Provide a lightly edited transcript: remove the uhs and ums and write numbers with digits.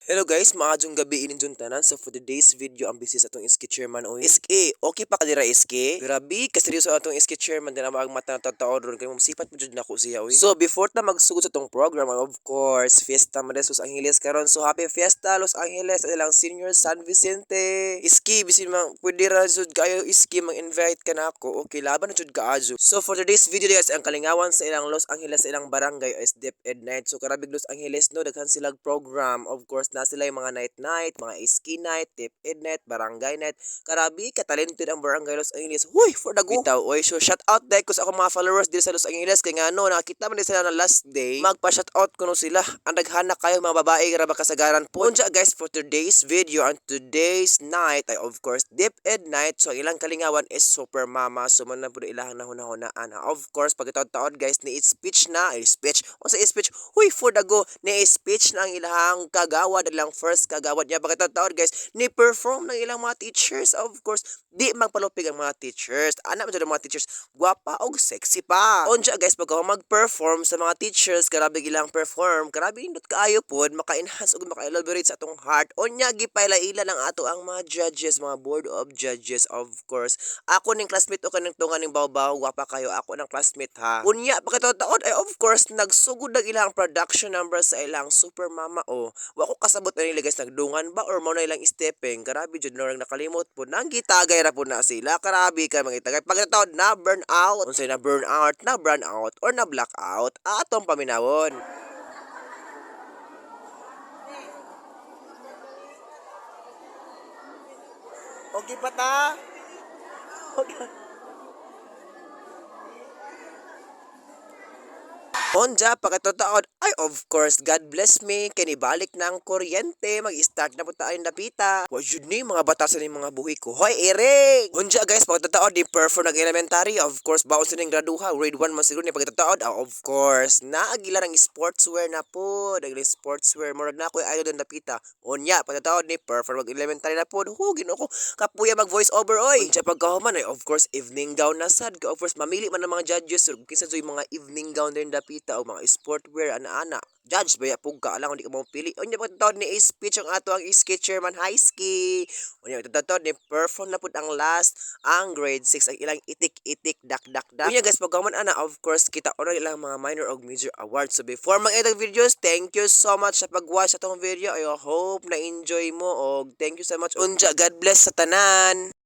Hello guys, maayong gabii ninyong tanan. So for today's video, ang busy sa atong SK chairman oy. SK, okay pa ka dira, SK? Grabe, kaseryoso atong SK chairman din ang mata ng tao ron kay sipat mo jud nako siya oy. So before ta magsugod sa atong program, of course, fiesta man Los Angeles karon. So happy fiesta, Los Angeles, ilang Senior San Vicente. SK, bisin man pwede ra jud kayo, SK, mang-invite ka nako. Okay, laban na jud kaayo. So for today's video guys, ang kalingawan sa ilang Los Angeles, sa ilang barangay is DepEd Night. So karabig Los Angeles no, daghan silang program. Of course, na sila yung mga night night, mga SK night, DepEd night, barangay night. Karabi ka-talented ang barangay Los Angeles. Huy, for the go. Bitaw, oy, so shout out dahil ko sa akong mga followers diri sa Los Angeles kay ngano nakita man din sila na last day, magpa-shout out kuno sila. Ang daghana kayo mga babae ra ba kasagaran po. Unja guys, for today's video and today's night ay of course DepEd Night. So ang ilang kalingawan is Super Mama. So man na pud ilang nahuna-hunaan. Of course, pagkataod-taod guys, ni speech na, ay speech. Unsa speech? Huy, for the go, ni speech na ang ilang kagawad, ilang first kagawad niya. Pagkataod-taod guys, ni perform ng ilang mga teachers. Of course, di magpalupig ang mga teachers. Ana man jud ang mga teachers, gwapa og sexy pa. Unja guys, pagka mag-perform sa mga teachers, grabe ilang perform, grabe nindot kaayo pod, maka-enhance ug maka-elaborate sa atong heart. Unya gipaila-ila lang ato ang mga judges, mga board of judges, of course. Ako ning classmate o kaning tunga ning bawbaw, gwapa kayo ako ng classmate ha. Unya pagkataod ay of course nagsugod ang ilang production number sa ilang Super Mama o. Wa ko kasabot na nila guys, nagdungan ba or mao na ilang stepping. Grabe jud nang nakalimot po. Nang gitagay ra po na sila. Grabe ka mga itagay. Pagkataod na burn out. Unsay na burn out, na burn out or na black out. Atong paminawon. Okay pa ta? Okay. Onja, pagkatotoo, ay of course, God bless me, kinibalik na ang kuryente, mag-start na po tayo napita. Wa jud ni mga batasan ni mga buhi ko. Hoy, Eric! Onja guys, pagkatotoo, di perform nag elementary, of course, baon sa ning graduha, grade 1 man siguro ni pagkatotoo, ah, of course, naagila ng sportswear na po, nagling sportswear, murag na ako idol doon napita. Unya, pagkatotoo, ni perform mag elementary na po, hu, ginoo ko, kapuya mag voice over, oy. Unja pagkahuman, ay of course, evening gown na sad, of course, mamili man ang mga judges, or kinsa yung mga evening gown din dapita o mga sportwear ana-ana. Judge baya pug ka lang hindi ka mo pili. Unya pagkatotoo ni speech ang ato ang SK chairman high ski. Unya pagkatotoo ni perform na pud ang last ang grade 6 ang ilang itik-itik dak dak dak. Unya guys, pagkahuman ana, of course kita ona ilang mga minor og major awards. So before mag-edit videos, thank you so much sa pag-watch sa atong video. I hope na enjoy mo og thank you so much. Unja, God bless sa tanan.